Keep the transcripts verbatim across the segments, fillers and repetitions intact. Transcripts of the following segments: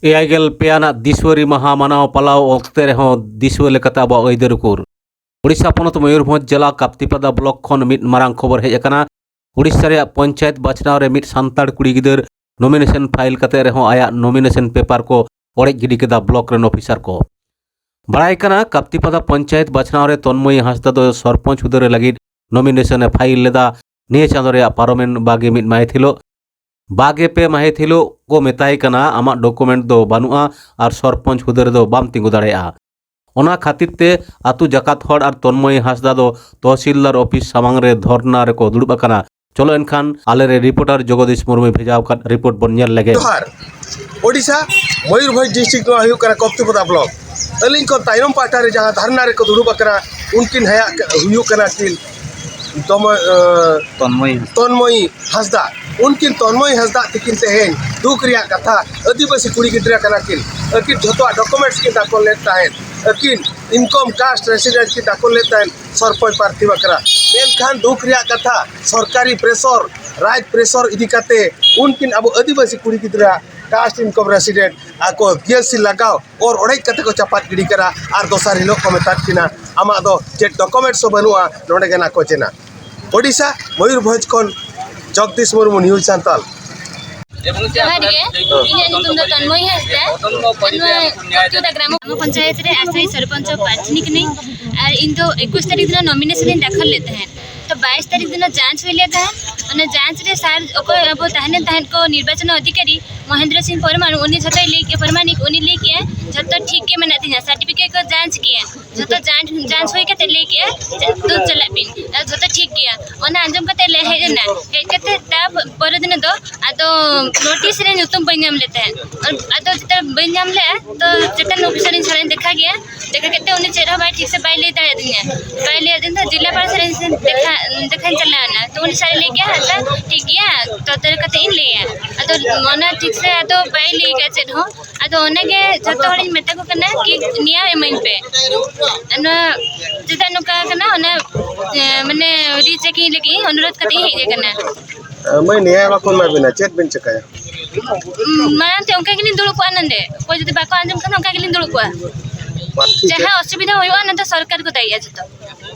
ᱮᱭᱟᱭ ᱜᱮᱞ ᱯᱮ ᱟᱱᱟᱜ ᱫᱤᱥᱣᱟᱹᱨᱤ ᱢᱟᱦᱟ ᱢᱟᱱᱟᱣ ᱯᱟᱞᱟᱣ ᱚᱠᱛᱮ ᱨᱮᱦᱚᱸ ᱫᱤᱥᱣᱟᱹ ᱞᱮᱠᱟᱛᱮ ᱟᱵᱚᱣᱟᱜ ᱟᱹᱭᱫᱟᱹᱨ ᱩᱠᱩᱨ᱾ ᱳᱰᱤᱥᱟ ᱯᱚᱱᱚᱛ ᱢᱚᱭᱩᱨᱵᱷᱚᱸᱡᱽ ᱡᱮᱞᱟ ᱠᱟᱯᱛᱤᱯᱟᱫᱟ ᱵᱞᱚᱠ ᱠᱷᱚᱱ ᱢᱤᱫ ᱢᱟᱨᱟᱝ ᱠᱷᱚᱵᱚᱨ ᱦᱮᱡ ᱟᱠᱟᱱᱟ᱾ ᱳᱰᱤᱥᱟ ᱨᱮᱭᱟᱜ ᱯᱚᱧᱪᱟᱭᱮᱛ ᱵᱟᱪᱷᱱᱟᱣ ᱨᱮ ᱢᱤᱫ ᱥᱟᱱᱛᱟᱲ ᱠᱩᱲᱤ ᱜᱤᱫᱟᱹᱨ ᱱᱚᱢᱤᱱᱮᱥᱚᱱ ᱯᱷᱟᱭᱤᱞ ᱠᱟᱛᱮ ᱨᱮᱦᱚᱸ ᱟᱭᱟᱜ ᱱᱚᱢᱤᱱᱮᱥᱚᱱ ᱯᱮᱯᱟᱨ ᱠᱚ ᱚᱲᱮᱡ ᱜᱤᱰᱤ ᱠᱮᱫᱟ ᱵᱞᱚᱠ ᱨᱮᱱ ᱚᱯᱷᱤᱥᱟᱨ ᱠᱚ᱾ ᱵᱟᱲᱟᱭ ᱠᱟᱱᱟ, ᱠᱟᱯᱛᱤᱯᱟᱫᱟ ᱯᱚᱧᱪᱟᱭᱮᱛ ᱵᱟᱪᱷᱱᱟᱣ ᱨᱮ ᱛᱚᱱᱢᱚᱭᱤ ᱦᱟᱸᱥᱫᱟ ᱫᱚ ᱥᱚᱨᱯᱚᱧᱪ ᱦᱩᱫᱟᱹ ᱨᱮ ᱞᱟᱹᱜᱤᱫ ᱱᱚᱢᱤᱱᱮᱥᱚᱱ ᱮ ᱯᱷᱟᱭᱤᱞ ᱞᱮᱫᱟ᱾ ᱱᱤᱭᱟᱹ ᱪᱟᱸᱫᱚ ᱨᱮᱭᱟᱜ ᱯᱟᱨᱚᱢᱮᱱ ᱵᱟᱜᱮ ᱢᱤᱫ ᱢᱟᱹᱦᱤᱛ ᱦᱤᱞᱳᱜ, ᱵᱟᱜᱮ ᱯᱮ ᱢᱟᱹᱦᱤᱛ ᱦᱤᱞᱳᱜ ᱠᱚ ᱢᱮᱛᱟᱭ ᱠᱟᱱᱟ, ᱟᱢᱟᱜ ᱰᱚᱠᱩᱢᱮᱱᱴ ᱫᱚ ᱵᱟᱹᱱᱩᱜᱼᱟ ᱟᱨ ᱥᱚᱨᱯᱚᱧᱪ ᱦᱩᱫᱟᱹ ᱨᱮᱫᱚ ᱵᱟᱢ ᱛᱤᱸᱜᱩ ᱫᱟᱲᱮᱭᱟᱜᱼᱟ᱾ ᱚᱱᱟ ᱠᱷᱟᱹᱛᱤᱨ ᱛᱮ ᱟᱹᱛᱩ ᱡᱟᱠᱟᱛ ᱦᱚᱲ ᱟᱨ ᱛᱚᱱᱢᱚᱭᱤ ᱦᱟᱸᱥᱫᱟ ᱫᱚ ᱛᱚᱦᱥᱤᱞᱫᱟᱨ ᱚᱯᱷᱤᱥ ᱥᱟᱢᱟᱝ ᱨᱮ ᱫᱷᱚᱨᱱᱟ ᱨᱮᱠᱚ ᱫᱩᱲᱩᱵ ᱟᱠᱟᱱᱟ᱾ ᱪᱚᱞᱚ ᱮᱱᱠᱷᱟᱱ ᱟᱞᱮᱨᱮᱱ ᱨᱤᱯᱳᱨᱴᱟᱨ ᱡᱚᱜᱚᱫᱤᱥ ᱢᱩᱨᱢᱩᱭ ᱵᱷᱮᱡᱟ ᱟᱠᱟᱫ ᱨᱤᱯᱳᱨᱴ ᱵᱚᱱ ᱧᱮᱞ ᱞᱮᱜᱮ᱾ ᱡᱚᱦᱟᱨ᱾ ᱳᱰᱤᱥᱟ, ᱢᱚᱭᱩᱨᱵᱷᱚᱸᱡᱽ ᱰᱤᱥᱴᱨᱤᱠᱴ ᱱᱚᱣᱟ ᱦᱩᱭᱩᱜ ᱠᱟᱱᱟ ᱠᱚᱯᱛᱤᱯᱚᱫᱟ ᱵᱞᱚᱠ᱾ ᱟᱹᱞᱤᱧ ᱠᱷᱚᱱ ᱛᱟᱭᱱᱚᱢ ᱯᱟᱦᱴᱟ ᱨᱮ ᱡᱟᱦᱟᱸ ᱫᱷᱟᱨᱱᱟ ᱨᱮᱠᱚ ᱫᱩᱲᱩᱵ ᱟᱠᱟᱱᱟ, ᱩᱱᱠᱤᱱ ᱦᱟᱭᱟᱜ ᱦᱩᱭᱩᱜ ᱠᱟᱱᱟ ᱠᱤᱱ ᱫᱚᱢᱚ-, ᱟᱸ, ᱛᱚᱱᱢᱚᱭ᱾ ᱛᱚᱱᱢᱚᱭᱤ ᱦᱟᱸᱥᱫᱟ᱾ ᱩᱱᱠᱤᱱ ᱛᱚᱱᱢᱚᱭᱤ ᱦᱟᱸᱥᱫᱟ ᱛᱤᱠᱤᱱ ᱛᱮᱦᱮᱧ ᱫᱩᱠ ᱨᱮᱭᱟᱜ ᱠᱟᱛᱷᱟ, ᱟᱹᱫᱤᱵᱟᱹᱥᱤ ᱠᱩᱲᱤ ᱜᱤᱫᱽᱨᱟᱹ ᱠᱟᱱᱟ ᱠᱤᱱ᱾ ᱟᱹᱠᱤᱱ ᱡᱷᱚᱛᱚᱣᱟᱜ ᱰᱚᱠᱩᱢᱮᱱᱴᱥ ᱠᱤᱱ ᱫᱟᱠᱷᱚᱞ ᱞᱮᱫ ᱛᱟᱦᱮᱸᱫ᱾ ᱟᱹᱠᱤᱱ ᱤᱱᱠᱟᱢ ᱠᱟᱥᱴ ᱨᱮᱥᱤᱰᱮᱱᱴ ᱠᱤᱱ ᱫᱟᱠᱷᱚᱞ ᱞᱮᱫ ᱛᱟᱦᱮᱸᱫ ᱥᱚᱨᱯᱚᱧᱪ ᱯᱨᱟᱨᱛᱷᱤ ᱵᱟᱠᱷᱨᱟ᱾ ᱢᱮᱱᱠᱷᱟᱱ ᱫᱩᱠ ᱨᱮᱭᱟᱜ ᱠᱟᱛᱷᱟ, ᱥᱚᱨᱠᱟᱨᱤ ᱯᱨᱮᱥᱚᱨ, ᱨᱟᱡᱽ ᱯᱨᱮᱥᱚᱨ ᱤᱫᱤ ᱠᱟᱛᱮ ᱩᱱᱠᱤᱱ ᱟᱵᱚ ᱟᱹᱫᱤᱵᱟᱹᱥᱤ ᱠᱩᱲᱤ ᱜᱤᱫᱽᱨᱟᱹ ᱠᱟᱥᱴ ᱤᱱᱠᱟᱢ ᱨᱮᱥᱤᱰᱮᱱᱴ ᱟᱠᱚ ᱵᱤᱭᱮᱥᱤ ᱞᱟᱜᱟᱣ ᱚᱨ ᱚᱲᱮᱡ ᱠᱟᱛᱮ ᱠᱚ ᱪᱟᱯᱟᱫ ᱜᱤᱰᱤ ᱠᱟᱱᱟ᱾ ᱟᱨ ᱫᱚᱥᱟᱨ ᱦᱤᱞᱳᱜ ᱠᱚ ᱢᱮᱛᱟᱫ ᱠᱤᱱᱟ, "ᱟᱢᱟᱜ ᱫᱚ ᱪᱮᱫ ᱰᱚᱠᱩᱢᱮᱱᱴᱥ ᱦᱚᱸ ᱵᱟᱹᱱᱩᱜᱼᱟ, ᱱᱚᱰᱮ ᱜᱮ ᱱᱟᱠᱚᱪ ᱮᱱᱟ᱾" ᱳᱰᱤᱥᱟ, ᱢᱚᱭᱩᱨᱵᱷᱚᱸᱡᱽ ᱠᱷᱚᱱ ᱡᱚᱜᱽᱫᱤᱥ ᱢᱩᱨᱢᱩ, ᱱᱤᱭᱩᱡᱽ ᱥᱟᱱᱛᱟᱞ᱾ ᱡᱚᱦᱟᱨ ᱜᱮ, ᱤᱧᱟᱹᱜ ᱧᱩᱛᱩᱢ ᱫᱚ ᱛᱚᱱᱢᱚᱭ ᱦᱟᱸᱥᱫᱟ᱾ ᱱᱚᱣᱟ ᱠᱚᱪᱩᱫᱟ ᱜᱨᱟᱢ ᱯᱚᱧᱪᱟᱭᱮᱛ ᱨᱮ ᱟᱥᱟᱭᱤ ᱥᱚᱨᱯᱚᱧᱪ ᱯᱨᱟᱨᱛᱷᱤᱱᱤ ᱠᱟᱹᱱᱟᱹᱧ᱾ ᱟᱨ ᱤᱧ ᱫᱚ ᱮᱠᱩᱥ ᱛᱟᱹᱨᱤᱠᱷ ᱫᱤᱱ ᱱᱚᱢᱤᱱᱮᱥᱚᱱ ᱤᱧ ᱫᱟᱠᱷᱚᱞ ᱞᱮᱫ ᱛᱟᱦᱮᱸᱫ᱾ ᱛᱚ ᱵᱟᱭᱤᱥ ᱛᱟᱹᱨᱤᱠᱷ ᱫᱤᱱ ᱡᱟᱸᱪ ᱦᱩᱭ ᱞᱮᱱ ᱛᱟᱦᱮᱸᱫ᱾ ᱚᱱᱟ ᱡᱟᱸᱪ ᱨᱮ ᱥᱟᱨ ᱚᱠᱚᱭ ᱟᱵᱚ ᱛᱟᱦᱮᱸ ᱞᱮᱱ ᱛᱟᱦᱮᱸᱫ ᱠᱚ ᱱᱤᱨᱵᱟᱪᱚᱱ ᱚᱫᱷᱤᱠᱟᱨᱤ ᱢᱚᱦᱮᱱᱫᱨᱚ ᱥᱤᱝ ᱯᱚᱨᱢᱟᱱ, ᱩᱱᱤ ᱡᱷᱚᱛᱚᱭ ᱞᱟᱹᱭ ᱠᱮᱜᱼᱟ, ᱯᱚᱨᱢᱟᱱᱤᱠ, ᱩᱱᱤ ᱞᱟᱹᱭ ᱠᱮᱜᱼᱟ ᱡᱷᱚᱛᱚ ᱴᱷᱤᱠ ᱜᱮ ᱢᱮᱱᱟᱜ ᱛᱤᱧᱟ, ᱥᱟᱨᱴᱤᱯᱷᱤᱠᱮᱴ ᱠᱚ ᱡᱟᱸᱪ ᱠᱮᱜᱼᱟ, ᱡᱷᱚᱛᱚ ᱡᱟᱸᱪ, ᱡᱟᱸᱪ ᱦᱩᱭ ᱠᱟᱛᱮ ᱞᱟᱹᱭ ᱠᱮᱜᱼᱟ ᱡᱮ ᱛᱚ ᱪᱟᱞᱟᱜ ᱵᱤᱱ, ᱟᱨ ᱡᱷᱚᱛᱚ ᱴᱷᱤᱠ ᱜᱮᱭᱟ᱾ ᱚᱱᱟ ᱟᱸᱡᱚᱢ ᱠᱟᱛᱮ ᱞᱮ ᱦᱮᱡ ᱮᱱᱟ᱾ ᱦᱮᱡ ᱠᱟᱛᱮ ᱛᱟ ᱯᱚᱨᱮᱨ ᱫᱤᱱ ᱫᱚ ᱟᱫᱚ ᱱᱳᱴᱤᱥ ᱨᱮ ᱧᱩᱛᱩᱢ ᱵᱟᱹᱧ ᱧᱟᱢ ᱞᱮᱫ ᱛᱟᱦᱮᱸᱫ᱾ ᱟᱫᱚ ᱡᱮᱛᱮ ᱵᱟᱹᱧ ᱧᱟᱢ ᱞᱮᱜᱼᱟ, ᱛᱚ ᱪᱮᱛᱟᱱ ᱚᱯᱷᱤᱥᱟᱨ ᱤᱧ ᱥᱟᱞᱟᱜ ᱤᱧ ᱫᱮᱠᱷᱟ ᱠᱮᱜᱼᱟ᱾ ᱫᱮᱠᱷᱟ ᱠᱟᱛᱮ ᱩᱱᱤ ᱪᱮᱫ ᱦᱚᱸ ᱵᱟᱭ ᱴᱷᱤᱠ ᱥᱮ ᱵᱟᱭ ᱞᱟᱹᱭ ᱫᱟᱲᱮᱭᱟᱫᱤᱧᱟ, ᱵᱟᱭ ᱞᱟᱹᱭ ᱟᱹᱫᱤᱧ ᱛᱟᱦᱮᱸᱫ᱾ ᱡᱮᱞᱟ ᱯᱟᱨᱥᱮᱫ ᱤᱧ ᱫᱮᱠᱷᱟ, ᱫᱮᱠᱷᱟᱧ ᱪᱟᱞᱟᱣ ᱮᱱᱟ, ᱛᱚ ᱩᱱᱤ ᱥᱟᱞᱟᱜ ᱤᱧ ᱞᱟᱹᱭ ᱠᱮᱜᱼᱟ, "ᱟᱪᱪᱷᱟ, ᱴᱷᱤᱠ ᱜᱮᱭᱟ, ᱛᱚ ᱛᱚᱨ ᱠᱟᱛᱮ ᱤᱧ ᱞᱟᱹᱭᱟ᱾" ᱟᱫᱚ ᱚᱱᱟ ᱴᱷᱤᱠ ᱥᱮ ᱟᱫᱚ ᱵᱟᱭ ᱞᱟᱹᱭ ᱠᱟᱜᱼᱟ ᱪᱮᱫ ᱦᱚᱸ᱾ ᱟᱫᱚ ᱚᱱᱟᱜᱮ ᱡᱷᱚᱛᱚ ᱦᱚᱲᱤᱧ ᱢᱮᱛᱟ ᱠᱚ ᱠᱟᱱᱟ ᱠᱤ ᱱᱮᱭᱟᱣ ᱤᱢᱟᱹᱧ ᱯᱮ᱾ ᱱᱚᱣᱟ ᱪᱮᱫᱟᱜ ᱱᱚᱝᱠᱟ ᱠᱟᱱᱟ, ᱚᱱᱟ, ᱮ, ᱢᱟᱱᱮ ᱨᱤᱪᱮᱠᱤᱝ ᱞᱟᱹᱜᱤᱫ ᱚᱱᱩᱨᱳᱫᱷ ᱠᱟᱛᱮ ᱤᱧ ᱦᱮᱡ ᱟᱠᱟᱱᱟ᱾ ᱢᱟᱹᱭ, ᱱᱮᱭᱟᱣ ᱵᱟᱠᱚ ᱮᱢᱟ ᱵᱤᱱᱟ, ᱪᱮᱫ ᱵᱤᱱ ᱪᱤᱠᱟᱹᱭᱟ? ᱢᱟᱲᱟᱝ ᱛᱮ ᱚᱱᱠᱟ ᱜᱮᱞᱤᱧ ᱫᱩᱲᱩᱵ ᱠᱚᱜᱼᱟ ᱱᱚᱸᱰᱮ᱾ ᱚᱠᱚᱭ ᱡᱩᱫᱤ ᱵᱟᱠᱚ ᱟᱸᱡᱚᱢ ᱠᱷᱟᱱ ᱚᱱᱠᱟ ᱜᱮᱞᱤᱧ ᱫᱩᱲᱩᱵ ᱠᱚᱜᱼᱟ᱾ ᱯᱨᱟᱨᱛᱷᱤ ᱪᱮᱫ, ᱡᱟᱦᱟᱸ ᱚᱥᱩᱵᱤᱫᱷᱟ ᱦᱩᱭᱩᱜᱼᱟ ᱚᱱᱟ ᱫᱚ ᱥᱚᱨᱠᱟᱨ ᱠᱚ ᱫᱟᱭᱤᱜᱼᱟ ᱡᱚᱛᱚ᱾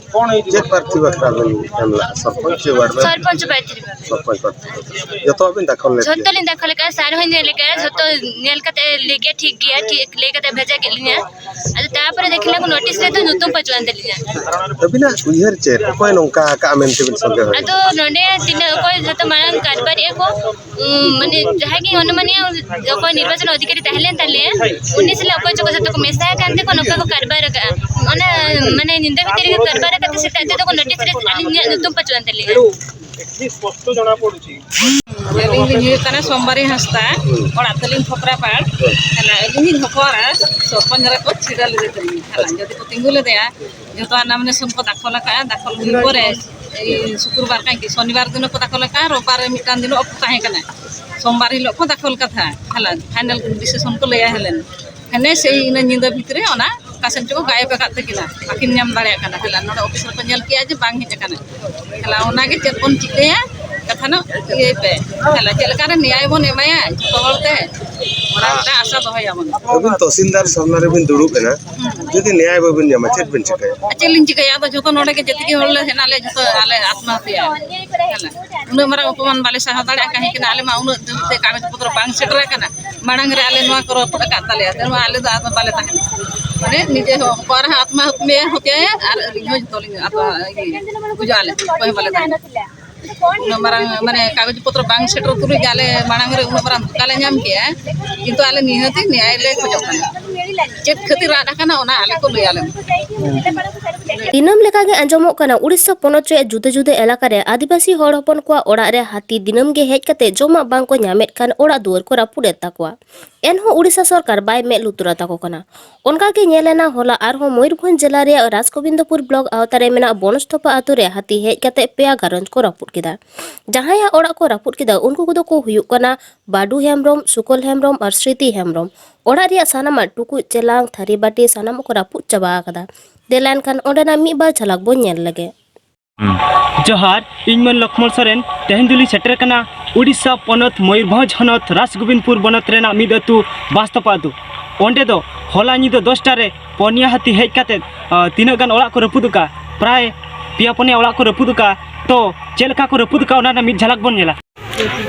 ᱪᱮᱫ ᱯᱨᱟᱨᱛᱷᱤ ᱵᱟᱠᱷᱨᱟ ᱵᱮᱱ ᱮᱢ ᱞᱮᱫᱼᱟ? ᱥᱚᱨᱯᱚᱧᱪ ᱪᱮ ᱣᱟᱨᱰ ᱢᱮᱢᱵᱟᱨ? ᱥᱚᱨᱯᱚᱧᱪ ᱯᱨᱟᱨᱛᱷᱤ ᱵᱟᱠᱷᱨᱟ᱾ ᱥᱚᱨᱯᱚᱧᱪ ᱯᱨᱟᱨᱛᱷᱤ᱾ ᱡᱚᱛᱚᱣᱟᱜ ᱵᱤᱱ ᱫᱟᱠᱷᱚᱞ ᱞᱮᱫ ᱡᱷᱚᱛᱚ ᱜᱮᱭᱟ? ᱞᱤᱧ ᱫᱟᱠᱷᱚᱞ ᱟᱠᱟᱫᱼᱟ, ᱥᱟᱨ ᱦᱚᱸᱧ ᱧᱮᱞ ᱟᱠᱟᱫᱼᱟ, ᱡᱷᱚᱛᱚ ᱧᱮᱞ ᱠᱟᱛᱮ ᱞᱟᱹᱭ ᱠᱮᱫᱼᱟ ᱴᱷᱤᱠ ᱜᱮᱭᱟ, ᱴᱷᱤᱠ ᱞᱟᱹᱭ ᱠᱟᱛᱮ ᱵᱷᱮᱡᱟ ᱠᱮᱫ ᱞᱤᱧᱟ᱾ ᱟᱫᱚ ᱛᱟᱯᱚᱨᱮ ᱫᱮᱠᱷᱞᱟ ᱠᱚ ᱱᱳᱴᱤᱥ ᱨᱮᱫᱚ ᱧᱩᱛᱩᱢ ᱯᱟᱹᱪᱩᱜ ᱟᱱ ᱛᱟᱹᱞᱤᱧᱟ᱾ ᱟᱹᱵᱤᱱᱟᱜ ᱩᱭᱦᱟᱹᱨ ᱪᱮᱫ? ᱚᱠᱚᱭ ᱱᱚᱝᱠᱟ ᱟᱠᱟᱫᱼᱟ ᱢᱮᱱᱛᱮ ᱵᱤᱱ ᱥᱚᱱᱫᱮᱦᱚᱭᱮᱫᱼᱟ? ᱟᱫᱚ ᱱᱚᱰᱮ ᱛᱤᱱᱟᱹᱜ ᱚᱠᱚᱭ ᱡᱚᱛᱚ ᱢᱟᱲᱟᱝ ᱠᱟᱨᱵᱟᱨᱤᱭᱟᱹ ᱠᱚ, ᱩᱸ, ᱢᱟᱱᱮ ᱡᱟᱦᱟᱸᱭ ᱜᱮ ᱢᱟᱱᱚᱢᱟᱱᱤᱭ ᱚᱠᱚᱭ ᱱᱤᱨᱵᱟᱪᱚᱱ ᱚᱫᱷᱤᱠᱟᱨᱤ ᱛᱟᱦᱮᱸ ᱞᱮᱱ ᱛᱟᱞᱮᱭᱟ, ᱩᱱᱤ ᱥᱟᱞᱟᱜ ᱚᱠᱚᱭ ᱪᱚᱠᱚ ᱡᱚᱛᱚ ᱠᱚ ᱢᱮᱥᱟ ᱟᱠᱟᱱ ᱛᱮᱠᱚ ᱱᱚᱝᱠᱟ ᱠᱚ ᱠᱟᱨᱵᱟᱨ ᱟᱠᱟᱫᱼᱟ᱾ ᱚᱱᱟ ᱢᱟᱱᱮ ᱧᱤᱫᱟᱹ ᱵᱷᱤᱛᱤᱨ ᱨᱮᱜᱮ ᱠᱟᱨᱵᱟᱨ ᱟᱠᱟᱫ ᱛᱮ ᱥᱮᱛᱟᱜ ᱛᱮᱫᱚ ᱠᱚ ᱱᱳᱴᱤᱥ ᱨᱮ ᱟᱹᱞᱤᱧᱟᱜ ᱧᱩᱛᱩᱢ ᱯᱟᱹᱪᱩᱜ ᱟᱱ ᱛᱟᱹᱞᱤᱧᱟ᱾ ᱟᱹᱞᱤᱧ ᱞᱤᱧ ᱦᱩᱭᱩᱜ ᱠᱟᱱᱟ ᱥᱳᱢᱵᱟᱨᱤ ᱦᱟᱸᱥᱫᱟ, ᱚᱲᱟᱜ ᱛᱟᱹᱞᱤᱧ ᱠᱷᱚᱠᱨᱟᱯᱟᱲ᱾ ᱦᱮᱸ, ᱟᱹᱞᱤᱧ ᱞᱤᱧ ᱦᱚᱯᱚᱱ ᱮᱨᱟ, ᱥᱚᱨᱯᱚᱧᱪ ᱨᱮᱠᱚ ᱪᱷᱤᱰᱟᱹ ᱞᱮᱫᱮ ᱛᱟᱹᱞᱤᱧᱟ᱾ ᱦᱮᱸ, ᱡᱩᱫᱤ ᱠᱚ ᱛᱤᱸᱜᱩ ᱞᱮᱫᱮᱭᱟ, ᱡᱚᱛᱚ ᱱᱚᱢᱤᱱᱮᱥᱚᱱ ᱠᱚ ᱫᱟᱠᱷᱚᱞ ᱟᱠᱟᱫᱼᱟ, ᱫᱟᱠᱷᱚᱞ ᱦᱩᱭ ᱯᱚᱨᱮ ᱮᱭ ᱥᱩᱠᱨᱵᱟᱨ ᱠᱟᱱ ᱠᱤ ᱥᱚᱱᱤᱵᱟᱨ ᱫᱤᱱ ᱠᱚ ᱫᱟᱠᱷᱚᱞ ᱟᱠᱟᱫᱼᱟ, ᱨᱳᱵᱵᱟᱨ ᱨᱮ ᱢᱤᱫᱴᱟᱝ ᱫᱤᱱ ᱚᱯᱷ ᱛᱟᱦᱮᱸ ᱠᱟᱱᱟ, ᱥᱳᱢᱵᱟᱨ ᱦᱤᱞᱳᱜ ᱠᱚ ᱫᱟᱠᱷᱚᱞ ᱠᱟᱛᱷᱟ, ᱦᱮᱞᱟ ᱯᱷᱟᱭᱱᱟᱞ ᱰᱤᱥᱤᱥᱚᱱ ᱠᱚ ᱞᱟᱹᱭᱟ ᱦᱮᱞᱮᱱ᱾ ᱦᱟᱱᱮ ᱥᱮᱭ ᱤᱱᱟᱹ ᱧᱤᱫᱟᱹ ᱵᱷᱤᱛᱨᱤ ᱚᱱᱟ ᱚᱠᱟ ᱥᱮᱱ ᱪᱚᱠᱚ ᱜᱟᱭᱮᱵ ᱟᱠᱟᱫ ᱛᱟᱹᱠᱤᱱᱟ, ᱵᱟᱹᱠᱤᱱ ᱧᱟᱢ ᱫᱟᱲᱮᱭᱟᱜ ᱠᱟᱱᱟ᱾ ᱦᱮᱞᱟ ᱱᱚᱰᱮ ᱚᱯᱷᱤᱥ ᱨᱮᱠᱚ ᱧᱮᱞ ᱠᱮᱜᱼᱟ ᱡᱮ ᱵᱟᱝ ᱦᱮᱡ ᱟᱠᱟᱱᱟ᱾ ᱦᱮᱞᱟ ᱚᱱᱟᱜᱮ ᱪᱮᱫ ᱵᱚᱱ ᱪᱤᱠᱟᱹᱭᱟ, ᱠᱟᱛᱷᱟ ᱱᱚᱜ ᱤᱭᱟᱹᱭ ᱯᱮ᱾ ᱦᱮᱞᱟ ᱪᱮᱫ ᱞᱮᱠᱟᱨᱮ ᱱᱮᱭᱟᱭ ᱵᱚᱱ ᱮᱢᱟᱭᱟ ᱡᱚᱛᱚ ᱦᱚᱲ ᱛᱮ, ᱚᱱᱟ ᱢᱤᱫᱴᱟᱝ ᱟᱥᱟ ᱫᱚᱦᱚᱭᱟᱵᱚᱱ᱾ ᱟᱹᱵᱤᱱ ᱛᱚᱦᱥᱤᱞᱫᱟᱨ ᱥᱟᱢᱱᱟ ᱨᱮᱵᱤᱱ ᱫᱩᱲᱩᱵ ᱮᱱᱟ, ᱡᱩᱫᱤ ᱱᱮᱭᱟᱭ ᱵᱟᱵᱤᱱ ᱧᱟᱢᱟ, ᱪᱮᱫ ᱵᱤᱱ ᱪᱤᱠᱟᱹᱭᱟ? ᱟᱨ ᱪᱮᱫ ᱞᱤᱧ ᱪᱤᱠᱟᱹᱭᱟ? ᱟᱫᱚ ᱡᱚᱛᱚ ᱱᱚᱰᱮ ᱜᱮ ᱡᱮᱛᱮ ᱦᱚᱲ ᱞᱮ ᱦᱮᱱᱟᱜ ᱞᱮᱭᱟ, ᱡᱚᱛᱚ ᱟᱞᱮ ᱟᱛᱢᱟᱦᱟᱛᱭᱟ᱾ ᱦᱮᱞᱟ ᱩᱱᱟᱹᱜ ᱢᱟᱨᱟᱝ ᱚᱯᱚᱢᱟᱱ ᱵᱟᱞᱮ ᱥᱟᱦᱟᱣ ᱫᱟᱲᱮᱭᱟᱜ ᱠᱟᱱ ᱠᱟᱱᱟ᱾ ᱟᱞᱮ ᱢᱟ ᱩᱱᱟᱹᱜ ᱡᱳᱨ ᱛᱮ ᱠᱟᱜᱚᱡᱽ ᱯᱚᱛᱨᱚ ᱵᱟᱝ ᱥᱮᱴᱮᱨ ᱟᱠᱟᱱᱟ᱾ ᱢᱟᱲᱟᱝ ᱨᱮ ᱟᱞᱮ ᱱᱚᱣᱟ ᱠᱚ ᱨᱟᱹᱯᱩᱫ ᱟᱠᱟᱫ ᱛᱟᱞᱮᱭᱟ, ᱛᱮᱱᱩ ᱟᱞᱮ ᱫᱚ ᱟᱫᱚ ᱵᱟᱞᱮ ᱛᱟᱦᱮᱱᱟ᱾ ᱢᱟᱱᱮ ᱱᱤᱡᱮ ᱦᱚᱸ ᱚᱠᱚᱭ ᱨᱮᱦᱚᱸ ᱟᱛᱢᱟ ᱦᱚᱛᱭᱟᱭᱟ, ᱟᱨ ᱟᱹᱞᱤᱧ ᱦᱚᱸ ᱡᱚᱛᱚ ᱞᱤᱧ ᱟᱛᱢᱟ ᱤᱭᱟᱹ ᱜᱩᱡᱩᱜ ᱟᱞᱮ, ᱚᱠᱚᱭ ᱦᱚᱸ ᱵᱟᱞᱮ ᱛᱟᱦᱮᱱᱟ᱾ ᱩᱱᱟᱹᱜ ᱢᱟᱨᱟᱝ ᱢᱟᱱᱮ ᱠᱟᱜᱚᱡᱽ ᱯᱚᱛᱨᱚ ᱵᱟᱝ ᱥᱮᱴᱮᱨ ᱛᱩᱞᱩᱡ ᱜᱮ ᱟᱞᱮ ᱢᱟᱲᱟᱝ ᱨᱮ ᱩᱱᱟᱹᱜ ᱢᱟᱨᱟᱝ ᱫᱷᱳᱠᱟ ᱞᱮ ᱧᱟᱢ ᱠᱮᱜᱼᱟ, ᱠᱤᱱᱛᱩ ᱟᱞᱮ ᱱᱤᱦᱟᱹᱛ ᱱᱮᱭᱟᱭ ᱞᱮ ᱠᱷᱚᱡᱚᱜ ᱠᱟᱱᱟ᱾ ᱪᱮᱫ ᱠᱷᱟᱹᱛᱤᱨ ᱨᱟᱜ ᱟᱠᱟᱱᱟ, ᱚᱱᱟ ᱟᱞᱮ ᱠᱚ ᱞᱟᱹᱭ ᱟᱞᱮ ᱢᱟ᱾ ᱫᱤᱱᱟᱹᱢ ᱞᱮᱠᱟᱜᱮ ᱟᱸᱡᱚᱢᱚᱜ ᱠᱟᱱᱟ, ᱩᱲᱤᱥᱥᱟ ᱯᱚᱱᱚᱛ ᱨᱮᱭᱟᱜ ᱡᱩᱫᱟᱹ ᱡᱩᱫᱟᱹ ᱮᱞᱟᱠᱟ ᱨᱮ ᱟᱹᱫᱤᱵᱟᱹᱥᱤ ᱦᱚᱲ ᱦᱚᱯᱚᱱ ᱠᱚᱣᱟᱜ ᱚᱲᱟᱜ ᱨᱮ ᱦᱟᱹᱛᱤ ᱫᱤᱱᱟᱹᱢ ᱜᱮ ᱦᱮᱡ ᱠᱟᱛᱮ ᱡᱚᱢᱟᱜ ᱵᱟᱝ ᱠᱚ ᱧᱟᱢᱮᱫ ᱠᱷᱟᱱ ᱚᱲᱟᱜ ᱫᱩᱣᱟᱹᱨ ᱠᱚ ᱨᱟᱹᱯᱩᱫ ᱮᱫ ᱛᱟᱠᱚᱣᱟ᱾ ᱮᱱᱦᱚᱸ ᱩᱲᱤᱥᱥᱟ ᱥᱚᱨᱠᱟᱨ ᱵᱟᱭ ᱢᱮᱫ ᱞᱩᱛᱩᱨ ᱟᱛᱟ ᱠᱚ ᱠᱟᱱᱟ᱾ ᱚᱱᱠᱟ ᱜᱮ ᱧᱮᱞ ᱮᱱᱟ, ᱦᱚᱞᱟ ᱟᱨᱦᱚᱸ ᱢᱚᱭᱩᱨᱵᱷᱚᱸᱡᱽ ᱡᱮᱞᱟ ᱨᱮᱭᱟᱜ ᱨᱟᱡᱽᱜᱳᱵᱤᱱᱫᱚᱯᱩᱨ ᱵᱞᱚᱠ ᱟᱣᱛᱟ ᱨᱮ ᱢᱮᱱᱟᱜ ᱵᱚᱱᱚᱥᱛᱷᱚᱯᱟ ᱟᱛᱳ ᱨᱮ ᱦᱟᱹᱛᱤ ᱦᱮᱡ ᱠᱟᱛᱮ ᱯᱮᱭᱟ ᱜᱷᱟᱨᱚᱸᱡᱽ ᱠᱚ ᱨᱟᱹᱯᱩᱫ ᱠᱮᱫᱟ᱾ ᱡᱟᱦᱟᱸᱭᱟᱜ ᱚᱲᱟᱜ ᱠᱚ ᱨᱟᱹᱯᱩᱫ ᱠᱮᱫᱟ, ᱩᱱᱠᱩ ᱠᱚᱫᱚ ᱠᱚ ᱦᱩᱭᱩᱜ ᱠᱟᱱᱟ ᱵᱟᱰᱩ ᱦᱮᱢᱵᱨᱚᱢ, ᱥᱩᱠᱚᱞ ᱦᱮᱢᱵᱨᱚᱢ ᱟᱨ ᱥᱨᱤᱛᱤ ᱦᱮᱢᱵᱨᱚᱢ᱾ ᱚᱲᱟᱜ ᱨᱮᱭᱟᱜ ᱥᱟᱱᱟᱢᱟᱜ ᱴᱩᱠᱩᱡ, ᱪᱮᱞᱟᱝ, ᱛᱷᱟᱹᱨᱤ, ᱵᱟᱹᱴᱤ ᱥᱟᱱᱟᱢᱟᱜ ᱠᱚ ᱨᱟᱹᱯᱩᱫ ᱪᱟᱵᱟ ᱟᱠᱟᱫᱟ᱾ ᱫᱮᱞᱟ ᱮᱱᱠᱷᱟᱱ ᱚᱸᱰᱮᱱᱟᱜ ᱢᱤᱫ ᱵᱟᱨ ᱡᱷᱟᱞᱟᱠ ᱵᱚᱱ ᱧᱮᱞ ᱞᱮᱜᱮ᱾ ᱡᱚᱦᱟᱨ, ᱤᱧ ᱢᱟᱹᱱ ᱞᱚᱠᱷᱢᱚᱬ ᱥᱚᱨᱮᱱ᱾ ᱛᱮᱦᱮᱧ ᱫᱚᱞᱤᱧ ᱥᱮᱴᱮᱨ ᱟᱠᱟᱱᱟ ᱩᱲᱤᱥᱥᱟ ᱯᱚᱱᱚᱛ ᱢᱚᱭᱩᱨᱵᱷᱚᱸᱡᱽ ᱦᱚᱱᱚᱛ ᱨᱟᱥᱜᱳᱵᱤᱱᱫᱯᱩᱨ ᱵᱚᱱᱚᱛ ᱨᱮᱱᱟᱜ ᱢᱤᱫ ᱟᱹᱛᱩ ᱵᱟᱸᱥᱛᱚᱯᱟ ᱟᱹᱛᱩ᱾ ᱚᱸᱰᱮ ᱫᱚ ᱦᱚᱞᱟ ᱧᱤᱫᱟᱹ ᱫᱚᱥᱴᱟ ᱨᱮ ᱯᱚᱱᱭᱟ ᱦᱟᱹᱛᱤ ᱦᱮᱡ ᱠᱟᱛᱮᱫ, ᱟᱸ, ᱛᱤᱱᱟᱹᱜ ᱜᱟᱱ ᱚᱲᱟᱜ ᱠᱚ ᱨᱟᱹᱯᱩᱫ ᱟᱠᱟᱫᱼᱟ, ᱯᱨᱟᱭ ᱯᱮᱭᱟ ᱯᱚᱱᱭᱟ ᱚᱲᱟᱜ ᱠᱚ ᱨᱟᱹᱯᱩᱫ ᱟᱠᱟᱫᱼᱟ᱾ ᱛᱚ ᱪᱮᱫ ᱞᱮᱠᱟ ᱠᱚ ᱨᱟᱹᱯᱩᱫ ᱟᱠᱟᱫᱼᱟ, ᱚᱱᱟ ᱨᱮᱱᱟᱜ ᱢᱤᱫ ᱡᱷᱟᱞᱟᱠ ᱵᱚᱱ ᱧᱮᱞᱟ᱾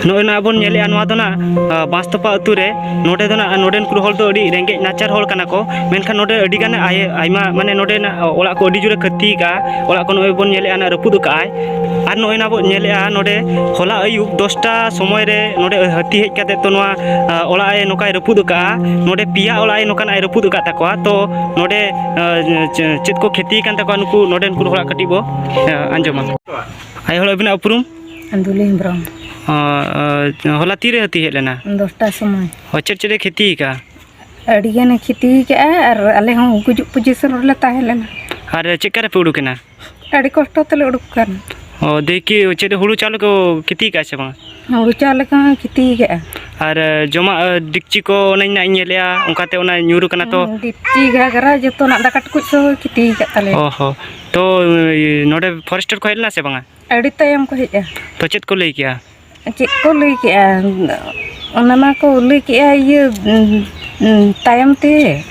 ᱱᱚᱜᱼᱚᱭ ᱱᱟᱜ ᱵᱚᱱ ᱧᱮᱞᱮᱫᱼᱟ, ᱱᱚᱣᱟ ᱫᱚ ᱱᱟᱜ, ᱟᱸ, ᱵᱟᱸᱥᱛᱚᱯᱟ ᱟᱹᱛᱩ ᱨᱮ᱾ ᱱᱚᱰᱮ ᱫᱚ ᱱᱟᱜ ᱱᱚᱰᱮᱱ ᱠᱚ ᱦᱚᱲ ᱫᱚ ᱟᱹᱰᱤ ᱨᱮᱸᱜᱮᱡ ᱱᱟᱪᱟᱨ ᱦᱚᱲ ᱠᱟᱱᱟ ᱠᱚ, ᱢᱮᱱᱠᱷᱟᱱ ᱱᱚᱰᱮ ᱟᱹᱰᱤ ᱜᱟᱱ ᱟᱭ-, ᱟᱭᱢᱟ, ᱢᱟᱱᱮ ᱱᱚᱰᱮᱱᱟᱜ ᱚᱲᱟᱜ ᱠᱚ ᱟᱹᱰᱤ ᱡᱳᱨᱮ ᱠᱷᱚᱛᱤ ᱟᱠᱟᱫᱼᱟ᱾ ᱚᱲᱟᱜ ᱠᱚ ᱱᱚᱜᱼᱚᱭ ᱵᱚᱱ ᱧᱮᱞᱮᱫᱼᱟ, ᱱᱟᱜ ᱨᱟᱹᱯᱩᱫ ᱟᱠᱟᱫᱼᱟᱭ᱾ ᱟᱨ ᱱᱚᱜᱼᱚᱭ ᱱᱟᱜ ᱵᱚᱱ ᱧᱮᱞᱮᱫᱼᱟ, ᱱᱚᱰᱮ ᱦᱚᱞᱟ ᱟᱹᱭᱩᱵ ᱫᱚᱥᱴᱟ ᱥᱚᱢᱚᱭ ᱨᱮ ᱱᱚᱰᱮ ᱦᱟᱹᱛᱤ ᱦᱮᱡ ᱠᱟᱛᱮᱫ ᱛᱚ ᱱᱚᱣᱟ, ᱟᱸ, ᱚᱲᱟᱜ ᱮ ᱱᱚᱝᱠᱟᱭ ᱨᱟᱹᱯᱩᱫ ᱟᱠᱟᱫᱼᱟ᱾ ᱱᱚᱰᱮ ᱯᱮᱭᱟ ᱚᱲᱟᱜ ᱮ ᱱᱚᱝᱠᱟᱱᱟᱜ ᱮ ᱨᱟᱹᱯᱩᱫ ᱟᱠᱟᱫ ᱛᱟᱠᱚᱣᱟ᱾ ᱛᱚ ᱱᱚᱰᱮ, ᱟᱸ, ᱪᱮ-, ᱪᱮᱫ ᱠᱚ ᱠᱷᱚᱛᱤ ᱟᱠᱟᱱ ᱛᱟᱠᱚᱣᱟ ᱱᱩᱠᱩ ᱱᱚᱰᱮᱱ ᱠᱚ ᱦᱚᱲᱟᱜ ᱠᱟᱹᱴᱤᱡ ᱵᱚ, ᱟᱸ, ᱟᱸᱡᱚᱢᱟ᱾ ᱟᱭᱳ ᱦᱚᱲ, ᱟᱹᱵᱤᱱᱟᱜ ᱩᱯᱨᱩᱢ? ᱫᱩᱞᱤ ᱦᱮᱢᱵᱨᱚᱢ᱾ ᱚ, ᱚ, ᱦᱚᱞᱟ ᱛᱤᱨᱮ ᱦᱟᱹᱛᱤ ᱦᱮᱡ ᱞᱮᱱᱟ? ᱫᱚᱥᱴᱟ ᱥᱚᱢᱚᱭ᱾ ᱚ, ᱪᱮᱫ ᱪᱮᱫ ᱮ ᱠᱷᱚᱛᱤ ᱟᱠᱟᱫᱼᱟ? ᱟᱹᱰᱤ ᱜᱟᱱᱮ ᱠᱷᱚᱛᱤ ᱟᱠᱟᱫᱼᱟ, ᱟᱨ ᱟᱞᱮ ᱦᱚᱸ ᱜᱩᱡᱩᱜ ᱯᱚᱡᱤᱥᱚᱱ ᱨᱮᱞᱮ ᱛᱟᱦᱮᱸ ᱞᱮᱱᱟ᱾ ᱟᱨ ᱪᱮᱫ ᱠᱟᱨᱮ ᱯᱮ ᱩᱰᱩᱠ ᱮᱱᱟ? ᱟᱹᱰᱤ ᱠᱚᱥᱴᱚ ᱛᱮᱞᱮ ᱩᱰᱩᱠ ᱟᱠᱟᱱᱟ᱾ ᱚ, ᱫᱤᱭᱮ ᱠᱤ ᱪᱮᱫ ᱦᱩᱲᱩ ᱪᱟᱣᱞᱮ ᱠᱚ ᱠᱷᱚᱛᱤ ᱟᱠᱟᱫᱼᱟ ᱥᱮ ᱵᱟᱝ? ᱦᱩᱲᱩ ᱪᱟᱣᱞᱮ ᱠᱚᱦᱚᱸ ᱠᱷᱚᱛᱤ ᱟᱠᱟᱫᱼᱟ᱾ ᱟᱨ, ᱮ, ᱡᱚᱢᱟᱜ, ᱮ, ᱰᱮᱠᱪᱤ ᱠᱚ ᱚᱱᱮ ᱱᱟᱜ ᱤᱧ ᱧᱮᱞᱮᱫᱼᱟ, ᱚᱱᱠᱟᱛᱮ ᱚᱱᱟ ᱧᱩᱨ ᱟᱠᱟᱱᱟ ᱛᱚ᱾ ᱦᱩᱸ, ᱰᱮᱠᱪᱤ ᱜᱷᱟᱜᱽᱨᱟ ᱡᱚᱛᱚᱱᱟᱜ ᱫᱟᱠᱟ ᱴᱩᱠᱩᱡ ᱠᱚ ᱠᱷᱚᱛᱤ ᱟᱠᱟᱫ ᱛᱟᱞᱮᱭᱟ᱾ ᱚ ᱦᱚᱸ᱾ ᱛᱚ, ᱮ, ᱱᱚᱰᱮ ᱯᱷᱚᱨᱮᱥᱴᱟᱨ ᱠᱚ ᱦᱮᱡ ᱞᱮᱱᱟ ᱥᱮ ᱵᱟᱝᱟ? ᱟᱹᱰᱤ ᱛᱟᱭᱚᱢ ᱠᱚ ᱦᱮᱡᱼᱟ᱾ ᱛᱚ, ᱪᱮᱫ ᱠᱚ ᱞᱟᱹᱭ ᱠᱮᱜᱼᱟ? ᱪᱮᱫ ᱠᱚ ᱞᱟᱹᱭ ᱠᱮᱜᱼᱟ? ᱚᱱᱟ ᱢᱟ ᱠᱚ ᱞᱟᱹᱭ ᱠᱮᱜᱼᱟ, ᱤᱭᱟᱹ, ᱩᱸ, ᱩᱸ, ᱛᱟᱭᱚᱢ ᱛᱮ᱾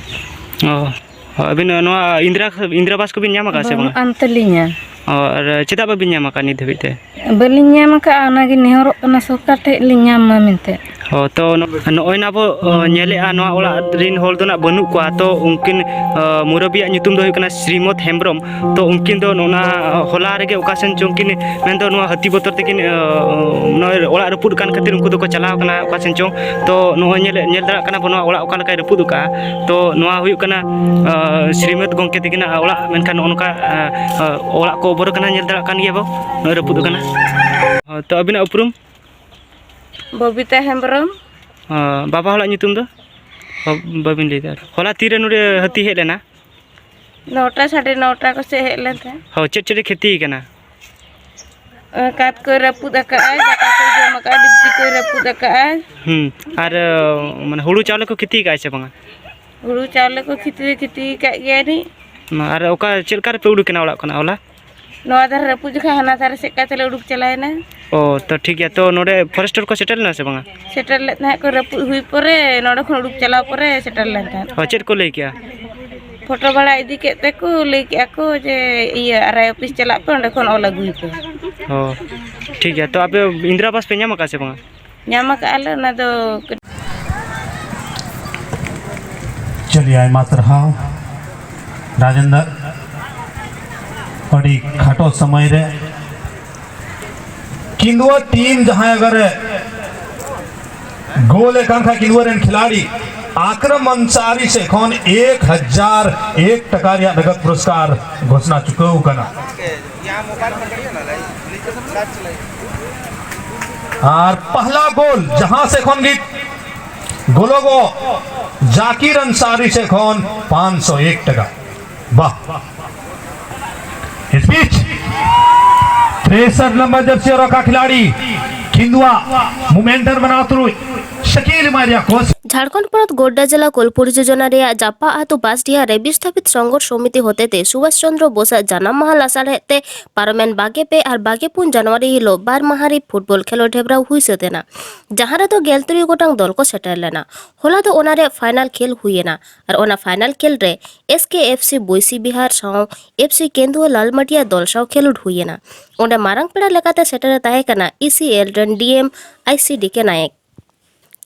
ᱚ, ᱟᱹᱵᱤᱱ ᱱᱚᱣᱟ ᱤᱱᱫᱨᱟ, ᱤᱱᱫᱨᱟ ᱟᱵᱟᱥ ᱠᱚᱵᱤᱱ ᱧᱟᱢ ᱟᱠᱟᱫᱼᱟ ᱥᱮ ᱵᱟᱝᱟ? ᱵᱟᱹᱱᱩᱜ ᱟᱱ ᱛᱟᱹᱞᱤᱧᱟ᱾ ᱚ, ᱟᱨ ᱪᱮᱫᱟᱜ ᱵᱟᱹᱵᱤᱱ ᱧᱟᱢ ᱟᱠᱟᱫᱼᱟ ᱱᱤᱛ ᱫᱷᱟᱹᱵᱤᱡ ᱛᱮ? ᱵᱟᱹᱞᱤᱧ ᱧᱟᱢ ᱟᱠᱟᱫᱼᱟ, ᱚᱱᱟᱜᱮ ᱱᱮᱦᱚᱨᱚᱜ ᱠᱟᱱᱟ ᱥᱚᱨᱠᱟᱨ ᱴᱷᱮᱱ ᱞᱤᱧ ᱧᱟᱢ ᱢᱟ ᱢᱮᱱᱛᱮ᱾ ᱦᱚᱸ, ᱛᱚ ᱱᱚ-, ᱱᱚᱜᱼᱚᱭ ᱱᱟ ᱵᱚ, ᱚ, ᱧᱮᱞᱮᱜᱼᱟ, ᱱᱚᱣᱟ ᱚᱲᱟᱜ ᱨᱤᱱ ᱦᱚᱲ ᱫᱚ ᱱᱟᱜ ᱵᱟᱹᱱᱩᱜ ᱠᱚᱣᱟ᱾ ᱛᱚ ᱩᱱᱠᱤᱱ, ᱚ, ᱢᱩᱨᱟᱹᱵᱤᱭᱟᱜ ᱧᱩᱛᱩᱢ ᱫᱚ ᱦᱩᱭᱩᱜ ᱠᱟᱱᱟ ᱥᱨᱤᱢᱚᱛ ᱦᱮᱢᱵᱨᱚᱢ᱾ ᱛᱚ ᱩᱱᱠᱤᱱ ᱫᱚ ᱱᱚᱜᱼᱚ ᱱᱟ ᱦᱚᱞᱟ ᱨᱮᱜᱮ ᱚᱠᱟ ᱥᱮᱱ ᱪᱚᱝ ᱠᱤᱱ, ᱢᱮᱱᱫᱚ ᱱᱚᱣᱟ ᱦᱟᱹᱛᱤ ᱵᱚᱛᱚᱨ ᱛᱮᱠᱤᱱ, ᱚ, ᱱᱚᱜᱼᱚᱭ ᱚᱲᱟᱜ ᱨᱟᱹᱯᱩᱫ ᱠᱟᱱ ᱠᱷᱟᱹᱛᱤᱨ ᱩᱱᱠᱩ ᱫᱚᱠᱚ ᱪᱟᱞᱟᱣ ᱠᱟᱱᱟ ᱚᱠᱟ ᱥᱮᱱ ᱪᱚᱝ᱾ ᱛᱚ ᱱᱚᱜᱼᱚᱭ ᱧᱮᱞ, ᱧᱮᱞ ᱫᱟᱲᱮᱭᱟᱜ ᱠᱟᱱᱟ ᱵᱚᱱ, ᱱᱚᱣᱟ ᱚᱲᱟᱜ ᱚᱠᱟ ᱞᱮᱠᱟᱭ ᱨᱟᱹᱯᱩᱫ ᱟᱠᱟᱫᱼᱟ᱾ ᱛᱚ ᱱᱚᱣᱟ ᱦᱩᱭᱩᱜ ᱠᱟᱱᱟ, ᱚ, ᱥᱨᱤᱢᱚᱛ ᱜᱚᱢᱠᱮ ᱛᱟᱹᱠᱤᱱᱟᱜ ᱚᱲᱟᱜ, ᱢᱮᱱᱠᱷᱟᱱ ᱱᱚᱜᱼᱚ ᱱᱚᱝᱠᱟ, ᱚ, ᱚ, ᱚᱲᱟᱜ ᱠᱚ ᱚᱵᱚᱨ ᱠᱟᱱᱟ, ᱧᱮᱞ ᱫᱟᱲᱮᱭᱟᱜ ᱠᱟᱱ ᱜᱮᱭᱟ ᱵᱚ, ᱱᱚᱜᱼᱚᱭ ᱨᱟᱹᱯᱩᱫ ᱟᱠᱟᱱᱟ᱾ ᱚ, ᱛᱚ ᱟᱹᱵᱤᱱᱟᱜ ᱩᱯᱨᱩᱢ? ᱵᱚᱵᱤᱛᱟ ᱦᱮᱢᱵᱨᱚᱢ᱾ ᱚ, ᱵᱟᱵᱟ ᱦᱚᱲᱟᱜ ᱧᱩᱛᱩᱢ ᱫᱚ? ᱚ, ᱵᱟᱹᱵᱤᱱ ᱞᱟᱹᱭ ᱫᱟᱲᱮᱭᱟᱜᱼᱟ᱾ ᱦᱚᱞᱟ ᱛᱤᱨᱮ ᱱᱚᱰᱮ ᱦᱟᱹᱛᱤ ᱦᱮᱡ ᱞᱮᱱᱟ? ᱱᱚᱴᱟ, ᱥᱟᱲᱮ ᱱᱚᱴᱟ ᱠᱚ ᱥᱮᱫ ᱦᱮᱡ ᱞᱮᱱ ᱛᱟᱦᱮᱸᱫ᱾ ᱦᱚᱸ, ᱪᱮᱫ ᱪᱮᱫ ᱮ ᱠᱷᱚᱛᱤ ᱠᱟᱱᱟ? ᱠᱟᱸᱛ ᱠᱚᱭ ᱨᱟᱹᱯᱩᱫ ᱟᱠᱟᱫᱼᱟᱭ, ᱫᱟᱠᱟ ᱠᱚᱭ ᱡᱚᱢ ᱟᱠᱟᱫᱼᱟ, ᱰᱮᱠᱪᱤ ᱠᱚᱭ ᱨᱟᱹᱯᱩᱫ ᱟᱠᱟᱫᱼᱟᱭ᱾ ᱦᱩᱸ, ᱟᱨ, ᱢᱟᱱᱮ, ᱦᱩᱲᱩ ᱪᱟᱣᱞᱮ ᱠᱚ ᱠᱷᱚᱛᱤ ᱟᱠᱟᱫᱼᱟᱭ ᱥᱮ ᱵᱟᱝᱟ? ᱦᱩᱲᱩ ᱪᱟᱣᱞᱮ ᱠᱚ ᱠᱷᱚᱛᱤ, ᱠᱷᱚᱛᱤ ᱟᱠᱟᱫ ᱜᱮᱭᱟ ᱡᱟᱹᱱᱤᱡ᱾ ᱢᱟ, ᱟᱨ ᱚᱠᱟ, ᱪᱮᱫ ᱞᱮᱠᱟ ᱨᱮᱯᱮ ᱩᱰᱩᱠ ᱮᱱᱟ ᱚᱲᱟᱜ ᱠᱷᱚᱱᱟᱜ ᱦᱚᱞᱟ? ᱱᱚᱣᱟ ᱫᱷᱟᱨᱮ ᱨᱟᱹᱯᱩᱫ ᱡᱚᱠᱷᱟᱡ ᱦᱟᱱᱟ ᱫᱷᱟᱨᱮ ᱥᱮᱫ ᱠᱟᱛᱮ ᱞᱮ ᱩᱰᱩᱠ ᱪᱟᱞᱟᱣᱮᱱᱟ᱾ ᱚ, ᱛᱚ ᱴᱷᱤᱠ ᱜᱮᱭᱟ᱾ ᱛᱚ ᱱᱚᱰᱮ ᱯᱷᱚᱨᱮᱥᱴᱟᱨ ᱠᱚ ᱥᱮᱴᱮᱨ ᱞᱮᱱᱟ ᱥᱮ ᱵᱟᱝᱟ? ᱥᱮᱴᱮᱨ ᱞᱮᱫ ᱛᱟᱦᱮᱸᱫ ᱠᱚ, ᱨᱟᱹᱯᱩᱫ ᱦᱩᱭ ᱯᱚᱨᱮ ᱱᱚᱰᱮ ᱠᱷᱚᱱ ᱩᱰᱩᱠ ᱪᱟᱞᱟᱣ ᱯᱚᱨᱮ ᱥᱮᱴᱮᱨ ᱞᱮᱱ ᱛᱟᱦᱮᱸᱫ᱾ ᱚ, ᱪᱮᱫ ᱠᱚ ᱞᱟᱹᱭ ᱠᱮᱜᱼᱟ? ᱯᱷᱳᱴᱳ ᱵᱟᱲᱟ ᱤᱫᱤ ᱠᱮᱫ ᱛᱮᱠᱚ ᱞᱟᱹᱭ ᱠᱮᱜᱼᱟ ᱠᱚ ᱡᱮ, ᱤᱭᱟᱹ, ᱟᱨ ᱟᱭ ᱚᱯᱷᱤᱥ ᱪᱟᱞᱟᱜ ᱯᱮ, ᱚᱸᱰᱮ ᱠᱷᱚᱱ ᱚᱞ ᱟᱹᱜᱩᱭ ᱯᱮ᱾ ᱚ, ᱴᱷᱤᱠ ᱜᱮᱭᱟ᱾ ᱛᱚ ᱟᱯᱮ ᱤᱱᱫᱨᱟ ᱟᱵᱟᱥ ᱯᱮ ᱧᱟᱢ ᱟᱠᱟᱫᱼᱟ ᱥᱮ ᱵᱟᱝᱟ? ᱧᱟᱢ ᱟᱠᱟᱫᱼᱟ ᱞᱮ, ᱚᱱᱟ ᱫᱚ᱾ ᱪᱚᱞᱤᱭᱮ, ᱟᱭᱢᱟ ᱥᱟᱨᱦᱟᱣ ᱨᱟᱡᱮᱱᱫᱨ, ᱟᱹᱰᱤ ᱠᱷᱟᱴᱚ ᱥᱚᱢᱚᱭ ᱨᱮ ᱠᱤᱱᱫᱩᱣᱟ ᱴᱤᱢ ᱡᱟᱦᱟᱸᱭ ᱟᱜᱟᱨ ᱮ ᱜᱳᱞ ᱮ ᱠᱟᱱ ᱠᱷᱟᱱ ᱠᱤᱱᱫᱩᱣᱟ ᱨᱮᱱ ᱠᱷᱤᱞᱟᱲᱤ ᱟᱠᱨᱚᱢ ᱟᱱᱥᱟᱨᱤ ᱥᱮᱫ ᱠᱷᱚᱱ ᱮᱠ ᱦᱟᱡᱟᱨ ᱮᱠ ᱴᱟᱠᱟ ᱨᱮᱭᱟᱜ ᱱᱚᱜᱚᱫ ᱯᱩᱨᱚᱥᱠᱟᱨ ᱜᱷᱳᱥᱱᱟ ᱪᱩᱠᱟᱹᱣ ᱠᱟᱱᱟ᱾ ᱟᱨ ᱯᱟᱦᱞᱟ ᱜᱳᱞ ᱡᱟᱦᱟᱸ ᱥᱮᱫ ᱠᱷᱚᱱ ᱜᱮ ᱜᱳᱞᱳᱜᱚ ᱡᱟᱠᱤᱨ ᱟᱱᱥᱟᱨᱤ ᱥᱮᱫ ᱠᱷᱚᱱ ᱯᱟᱸᱪᱥᱚ ᱮᱠ ᱴᱟᱠᱟ᱾ ᱵᱟᱦ, ᱤᱥ ᱵᱤᱪ ᱛᱨᱮᱥᱚᱴ ᱱᱚᱢᱵᱚᱨ ᱡᱟᱨᱥᱤ ᱦᱚᱨᱚᱜ ᱟᱠᱟᱫ ᱠᱷᱤᱞᱟᱲᱤ ᱠᱤᱱᱫᱩᱣᱟ ᱢᱩᱢᱮᱱᱴᱟᱨ ᱵᱮᱱᱟᱣ ᱛᱩᱞᱩᱡ ᱥᱟᱠᱤᱞ ᱮᱢᱟᱭ ᱨᱮᱭᱟᱜ ᱠᱳᱥᱤᱥ᱾ ᱡᱷᱟᱲᱠᱷᱚᱸᱰ ᱯᱚᱱᱚᱛ ᱜᱳᱰᱰᱟ ᱡᱮᱞᱟ ᱠᱳᱞᱯᱩᱨ ᱡᱳᱡᱚᱱᱟ ᱨᱮᱭᱟᱜ ᱡᱟᱯᱟ ᱟᱹᱛᱩ ᱵᱟᱥᱰᱤᱦᱟ ᱨᱮ ᱵᱤᱥᱛᱷᱟᱯᱤᱛ ᱥᱚᱝᱜᱷᱚᱨᱥ ᱥᱚᱢᱤᱛᱤ ᱦᱚᱛᱮᱛᱮ ᱥᱩᱵᱷᱟᱥ ᱪᱚᱱᱫᱨᱚ ᱵᱳᱥᱟᱜ ᱡᱟᱱᱟᱢ ᱢᱟᱦᱟ ᱞᱟᱥᱟᱲᱦᱮᱫ ᱛᱮ ᱯᱟᱨᱚᱢᱮᱱ ᱵᱟᱜᱮ ᱯᱮ ᱟᱨ ᱵᱟᱜᱮ ᱯᱩᱱ ᱡᱟᱱᱩᱣᱟᱨᱤ ᱦᱤᱞᱳᱜ ᱵᱟᱨ ᱢᱟᱦᱟ ᱨᱮ ᱯᱷᱩᱴᱵᱚᱞ ᱠᱷᱮᱞᱳᱰ ᱦᱮᱯᱨᱟᱣ ᱦᱩᱭ ᱥᱟᱹᱛ ᱮᱱᱟ, ᱡᱟᱦᱟᱸ ᱨᱮᱫᱚ ᱜᱮᱞ ᱛᱩᱨᱩᱭ ᱜᱚᱴᱟᱝ ᱫᱚᱞ ᱠᱚ ᱥᱮᱴᱮᱨ ᱞᱮᱱᱟ᱾ ᱦᱚᱞᱟ ᱫᱚ ᱚᱱᱟ ᱨᱮᱭᱟᱜ ᱯᱷᱟᱭᱱᱟᱞ ᱠᱷᱮᱞ ᱦᱩᱭ ᱮᱱᱟ ᱟᱨ ᱚᱱᱟ ᱯᱷᱟᱭᱱᱟᱞ ᱠᱷᱮᱞ ᱨᱮ S K F C ᱵᱳᱭᱥᱤ Bihar ᱥᱟᱶ ᱮᱯᱷ ᱥᱤ ᱠᱮᱱᱫᱩᱣᱟ ᱞᱟᱞᱢᱟᱴᱤᱭᱟ ᱫᱚᱞ ᱥᱟᱶ ᱠᱷᱮᱞᱳᱰ ᱦᱩᱭ ᱮᱱᱟ᱾ ᱚᱸᱰᱮ ᱢᱟᱨᱟᱝ ᱯᱮᱲᱟ ᱞᱮᱠᱟᱛᱮ ᱥᱮᱴᱮᱨ ᱮ ᱛᱟᱦᱮᱸ ᱠᱟᱱᱟ ᱤ ᱥᱤ ᱮᱞ ᱨᱮᱱ ᱰᱤ ᱮᱢ ᱟᱭ ᱥᱤ ᱰᱤ ᱠᱮ ᱱᱟᱭᱮᱠ᱾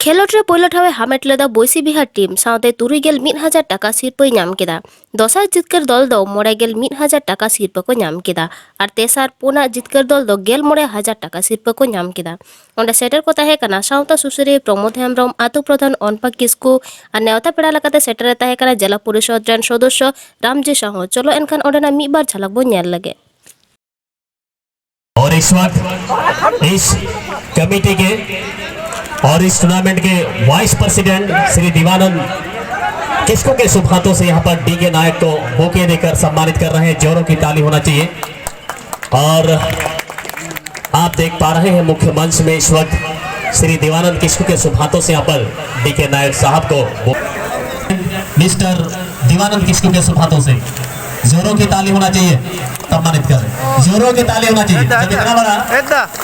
ᱠᱷᱮᱞᱳᱰ ᱨᱮ ᱯᱳᱭᱞᱳ ᱴᱷᱟᱶ ᱮ ᱦᱟᱢᱮᱴ ᱞᱮᱫᱟ ᱵᱳᱭᱥᱤ ᱵᱤᱦᱟᱨ ᱴᱤᱢ ᱥᱟᱶᱛᱮ ᱛᱩᱨᱩᱭ ᱜᱮᱞ ᱢᱤᱫ ᱦᱟᱡᱟᱨ ᱴᱟᱠᱟ ᱥᱤᱨᱯᱟᱹᱭ ᱧᱟᱢ ᱠᱮᱫᱟ᱾ ᱫᱚᱥᱟᱨ ᱡᱤᱛᱠᱟᱹᱨ ᱫᱚᱞ ᱫᱚ ᱢᱚᱬᱮ ᱜᱮᱞ ᱢᱤᱫ ᱦᱟᱡᱟᱨ ᱴᱟᱠᱟ ᱥᱤᱨᱯᱟᱹ ᱠᱚ ᱧᱟᱢ ᱠᱮᱫᱟ ᱟᱨ ᱛᱮᱥᱟᱨ ᱯᱩᱱᱟᱜ ᱡᱤᱛᱠᱟᱹᱨ ᱫᱚᱞ ᱫᱚ ᱜᱮᱞ ᱢᱚᱬᱮ ᱦᱟᱡᱟᱨ ᱴᱟᱠᱟ ᱥᱤᱨᱯᱟᱹ ᱠᱚ ᱧᱟᱢ ᱠᱮᱫᱟ᱾ ᱚᱸᱰᱮ ᱥᱮᱴᱮᱨ ᱠᱚ ᱛᱟᱦᱮᱸ ᱠᱟᱱᱟ ᱥᱟᱶᱛᱟ ᱥᱩᱥᱟᱹᱨᱤᱭᱟᱹ ᱯᱨᱚᱢᱳᱫ ᱦᱮᱢᱵᱨᱚᱢ, ᱟᱛᱳ ᱯᱨᱚᱫᱷᱟᱱ ᱚᱱᱯᱟ ᱠᱤᱥᱠᱩ ᱟᱨ ᱱᱮᱣᱛᱟ ᱯᱮᱲᱟ ᱞᱮᱠᱟᱛᱮ ᱥᱮᱴᱮᱨ ᱮ ᱛᱟᱦᱮᱸ ᱠᱟᱱᱟ ᱡᱮᱞᱟ ᱯᱚᱨᱤᱥᱚᱫᱽ ᱨᱮᱱ ᱥᱚᱫᱚᱥᱥᱚ ᱨᱟᱢᱡᱤ ᱥᱟᱦᱩ᱾ ᱪᱚᱞᱚ ᱮᱱᱠᱷᱟᱱ ᱚᱸᱰᱮᱱᱟᱜ ᱢᱤᱫ ᱵᱟᱨ ᱡᱷᱟᱞᱟᱠ ᱵᱚᱱ ᱧᱮᱞ ᱞᱮᱜᱮ᱾ और इस वक्त इस कमेटी के और इस टूर्नामेंट के वाइस प्रेसिडेंट श्री दीवानंद किसको के शुभ हाथों से यहाँ पर डी के नायक को बोके देकर सम्मानित कर रहे हैं। जोरों की ताली होना चाहिए। और आप देख पा रहे हैं मुख्य मंच में इस वक्त श्री दीवानंद किसको के शुभ हाथों से यहाँ पर डी के नायक साहब को बो-, मिस्टर दीवानंद किसको के शुभ हाथों से जोरों की ताली होना चाहिए। सम्मानित कर, जोरों की ताली होना चाहिए। जब इतना बड़ा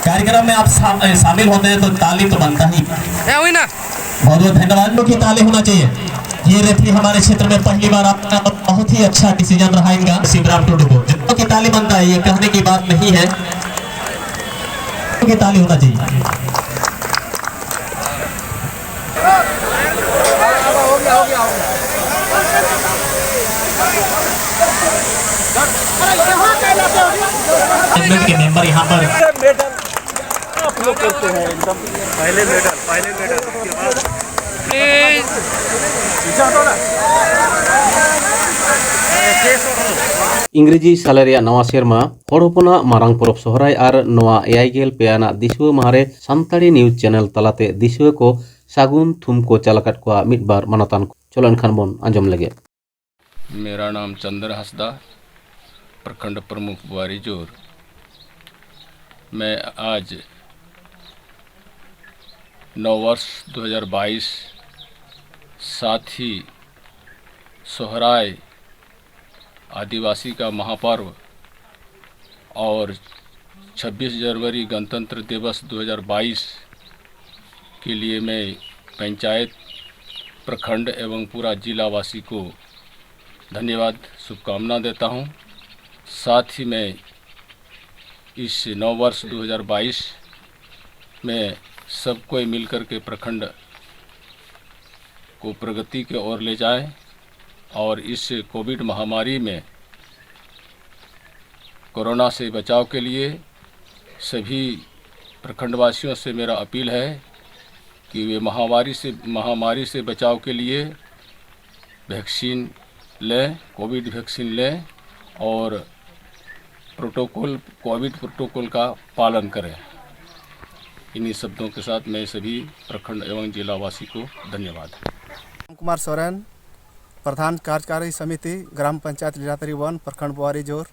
कार्यक्रम में आप शा-, शामिल होते हैं तो ताली तो बनता ही। बहुत बहुत धन्यवाद। जोरों की ताली होना चाहिए। ये रेफरी हमारे क्षेत्र में पहली बार आता है और बहुत ही अच्छा डिसीजन रहा इनका। शिवराम टुडू को जोरों की ताली बनता है, ये कहने की बात नहीं है। जोरों की ताली होना चाहिए। के मेंबर यहाँ पर। आप लोग करते हैं एकदम। पहले मेडल, पहले मेडल, उसके बाद ᱤᱝᱨᱮᱡᱤ ᱥᱟᱞᱮ ᱨᱮᱭᱟᱜ ᱱᱟᱣᱟ ᱥᱮᱨᱢᱟ, ᱦᱚᱲ ᱦᱚᱯᱚᱱᱟᱜ ᱢᱟᱨᱟᱝ ᱯᱚᱨᱚᱵᱽ ᱥᱚᱦᱨᱟᱭ ᱟᱨ ᱱᱚᱣᱟ ᱮᱭᱟᱭ ᱜᱮᱞ ᱯᱮ ᱟᱱᱟᱜ ᱫᱤᱥᱩᱣᱟᱹ ᱢᱟᱦᱟ ᱨᱮ ᱥᱟᱱᱛᱟᱲᱤ ᱱᱤᱭᱩᱡᱽ ᱪᱮᱱᱮᱞ ᱛᱟᱞᱟᱛᱮ ᱫᱤᱥᱩᱣᱟᱹ ᱠᱚ ᱥᱟᱹᱜᱩᱱ ᱛᱷᱩᱢ ᱠᱚ ᱪᱟᱞ ᱟᱠᱟᱫ ᱠᱚᱣᱟ ᱢᱤᱫ ᱵᱟᱨ ᱢᱟᱱᱚᱛᱟᱱ ᱠᱚ᱾ ᱪᱚᱞᱚ ᱮᱱᱠᱷᱟᱱ ᱵᱚᱱ ᱟᱸᱡᱚᱢ ᱞᱮᱜᱮ᱾ मेरा नाम चंद्र हंसदा, प्रखंड प्रमुख बुआरी जोर। मैं आज नववर्ष दो हज़ार बाईस, साथ ही सोहराय आदिवासी का महापर्व और छब्बीस जनवरी गणतंत्र दिवस दो हज़ार बाईस के लिए मैं पंचायत, प्रखंड एवं पूरा जिला वासी को धन्यवाद, शुभकामना देता हूँ। साथ ही मैं इस नव वर्ष दो हज़ार बाईस में सब कोई मिलकर के प्रखंड को प्रगति के ओर ले जाएं और इस कोविड महामारी में कोरोना से बचाव के लिए सभी प्रखंडवासियों से मेरा अपील है कि वे महामारी से, महामारी से बचाव के लिए वैक्सीन लें, कोविड वैक्सीन लें और प्रोटोकॉल, कोविड प्रोटोकॉल का पालन करें। इन्हीं शब्दों के साथ मैं सभी प्रखंड एवं जिलावासी को धन्यवाद। राम कुमार सोरेन, प्रधान कार्यकारी समिति, ग्राम पंचायत लीलातरी वन, प्रखंड बोआरी जोर।